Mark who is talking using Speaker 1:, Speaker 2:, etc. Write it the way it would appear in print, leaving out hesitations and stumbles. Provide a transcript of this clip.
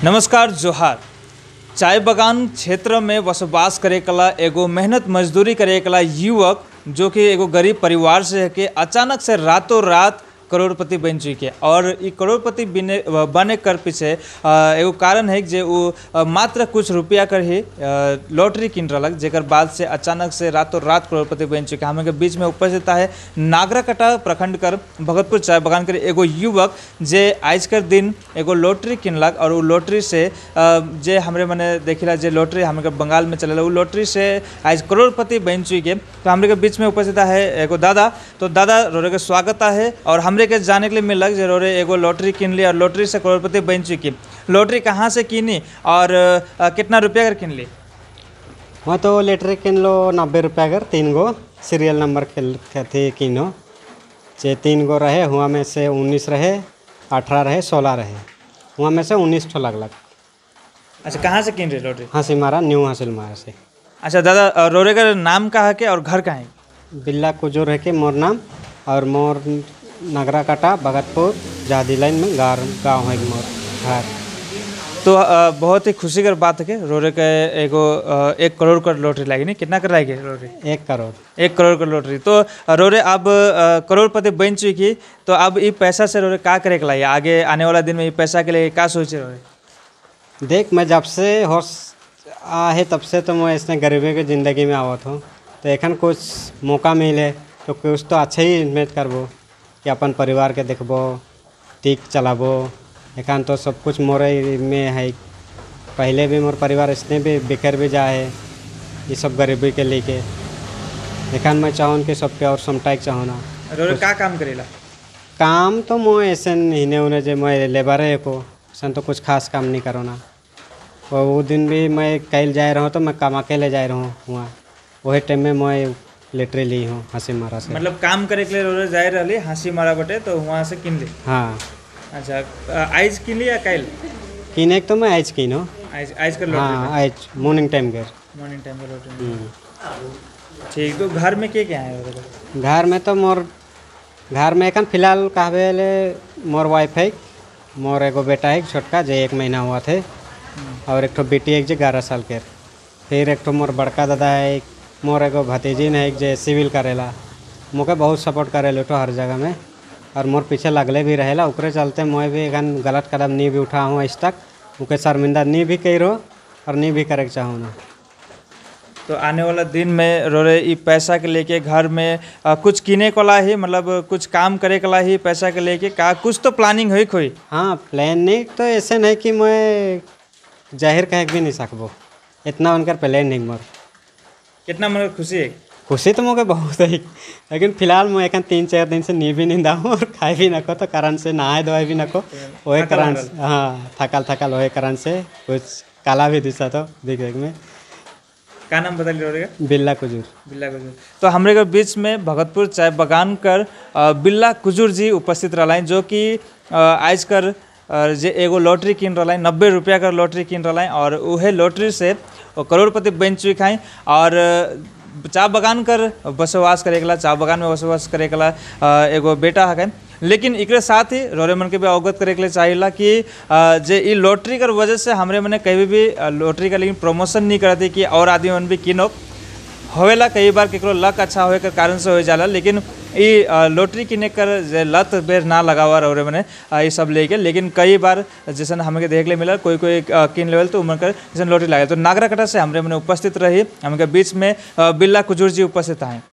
Speaker 1: नमस्कार जोहार। चाय बगान क्षेत्र में बसोबास करे कला एगो मेहनत मजदूरी करे कला युवक जो कि एगो गरीब परिवार से है के अचानक से रातों रात करोड़पति बन चुके और ये करोड़पति बने कर पीछे एगो कारण है जे वो मात्र कुछ रुपया कर ही लॉटरी किन रहा, जेकर बाद से अचानक से रातों रात करोड़पति बन चुके। हमें के बीच में उपस्थित है नागराकाटा प्रखंड कर भगतपुर चाय बगान कर एगो युवक जे आज कर दिन एगो लॉटरी किनलक और वो लॉटरी से जे हमरे मने देखिला जे लॉटरी हमें बंगाल में चलेला, वो लॉटरी से आज करोड़पति बन चुके। तो हमरे के बीच में उपस्थित है एगो दादा। तो दादा रोरे के स्वागत है और हमरे के जाने के लिए मिलक जे रोरे एगो लॉटरी किन ली और लॉटरी से करोड़पति बन चुकी। लॉटरी कहाँ से किनी और कितना रुपया कर किन ली?
Speaker 2: मैं तो लॉटरी किन लो 90 रुपया कर 3 गो सीरियल नंबर थे किनो, जे 3 गो रहे हुआ में से 19 रहे, 18 रहे, 16 रहे, हुआ में से 19 ठो लगलक।
Speaker 1: अच्छा, कहाँ से किन रहे लॉटरी?
Speaker 2: हंसीमारा, न्यू हंसीमारा से।
Speaker 1: अच्छा दादा, रोरे का नाम कहाँ के और घर कहाँ है?
Speaker 2: बिल्ला कुजूर है के मोर नाम और मोर नागराकाटा भगतपुर जादी लाइन में गाँव है मोर घर।
Speaker 1: तो बहुत ही खुशी कर बात है कि रोरे के एगो 1 करोड़ का लॉटरी लगी। नहीं, कितना कर लगी लॉटरी?
Speaker 2: 1 करोड़।
Speaker 1: 1 करोड़ का लॉटरी। तो रोरे अब करोड़पति बन चुकी, तो अब ये पैसा से रोरे का करे के लाई आगे आने वाला दिन में ये पैसा के लिए का सोचे रोरे?
Speaker 2: देख, मैं जब से होश आ है तब से तो मैं इसने गरीबी के ज़िंदगी में आवत हूँ, तो एखन कुछ मौका मिले तो कुछ तो अच्छे ही इन्वेस्ट करबो कि अपन परिवार के देखबो, ठीक चलाबो। एखन तो सब कुछ मोरे में है, पहले भी मोर परिवार इसने भी बिखर भी जाए ये सब गरीबी के लेके। एखन मैं चाहूँ कि सबके और समटाइक चाहूँ ना।
Speaker 1: रोरे का काम करेला?
Speaker 2: काम तो मैं ऐसे हिने उने जे मैं लेबर है को ऐसा तो कुछ खास काम नहीं करो ना। और वो दिन भी मैं कल जाए रहा हूँ तो मैं काम अकेले जाए रहा हूँ वहाँ, वही टाइम में मैं लॉटरी ली हूँ हंसीमारा से।
Speaker 1: मतलब काम करे के लिए रोरे जाए रही हंसीमारा बटे तो वहाँ से किन ली?
Speaker 2: हाँ।
Speaker 1: अच्छा, आइज किन ली या कल?
Speaker 2: किने तो मैं आइज किनो।
Speaker 1: आइज कर लॉटरी?
Speaker 2: हाँ, आइज मॉर्निंग टाइम कर।
Speaker 1: मॉर्निंग टाइम कर लॉटरी। ठीक, तो घर में के क्या है?
Speaker 2: घर में तो मोर घर में एखन फिलहाल कहबे ले मोर वाइफ है, मोर एगो बेटा है छोटका जे 1 महीना हुआ थे, और एक ठो बेटी है जे 11 साल के, फिर एक ठो मोर बड़का दादा है, मोर एगो भतीजी है जे सिविल करेला, मोके बहुत सपोर्ट करेला तो हर जगह में और मोर पीछे लगले भी रहेला। ओकरे चलते मैं भी एखन गलत कदम नहीं भी उठा हूँ आज तक, ओके शर्मिंदा नहीं भी करो और नहीं भी करे चाहूँ ना।
Speaker 1: तो आने वाला दिन में रोरे ये पैसा के लेके घर में कुछ किने को ला ही, मतलब कुछ काम करे के ला ही पैसा के लेके का कुछ तो प्लानिंग हुई कोई?
Speaker 2: हाँ, प्लान नहीं तो ऐसे नहीं कि मैं जाहिर कह भी नहीं सकबो, इतना उनका प्लान नहीं मोर।
Speaker 1: कितना मन खुशी है?
Speaker 2: खुशी तो मोके बहुत है, लेकिन फिलहाल मैं एखन 3-4 दिन से नी भी नींदा हूँ और खाए भी नको, तो कारण से नहाए धोए भी नको, वही कारण से। हाँ, थकल थकल वही कारण से कुछ काला भी दिशा तो दिख में।
Speaker 1: का नाम बता ली?
Speaker 2: बिल्ला कुजूर।
Speaker 1: बिल्ला कुजूर। तो हमरे के बीच में भगतपुर चाय बगान कर बिल्ला कुजूर जी उपस्थित रहा, जो कि आज कर जे एगो लॉटरी किन रहा, 90 रुपया कर लॉटरी किन रहा और वह लॉटरी से करोड़पति बन चुके हैं। और चाय बगान कर बसोवास करे, चाय बगान में बसोवास करे एगो बेटा है, लेकिन एकरे साथ ही रोरे मन के भी अवगत करे के लिए चाहिए कि जे ई लॉटरी कर वजह से हमरे मने कहीं भी लॉटरी का लेकिन प्रमोशन नहीं करते कि और आदमी मन भी किनो होवेला। कई बार केकरो लक अच्छा होए के कारण से हो जाला, लेकिन ये लॉटरी किने कर जे लत बेर ना लगावा रोरे मने ये सब लेके, लेकिन कई बार जैसे हमें देख ले मिला कोई कोई किन लेवल तो उमर कर जैसे लॉटरी लगे। तो नागराकाटा से हमरे मने उपस्थित रही, हमके बीच में बिल्ला कुजूर जी उपस्थित आए।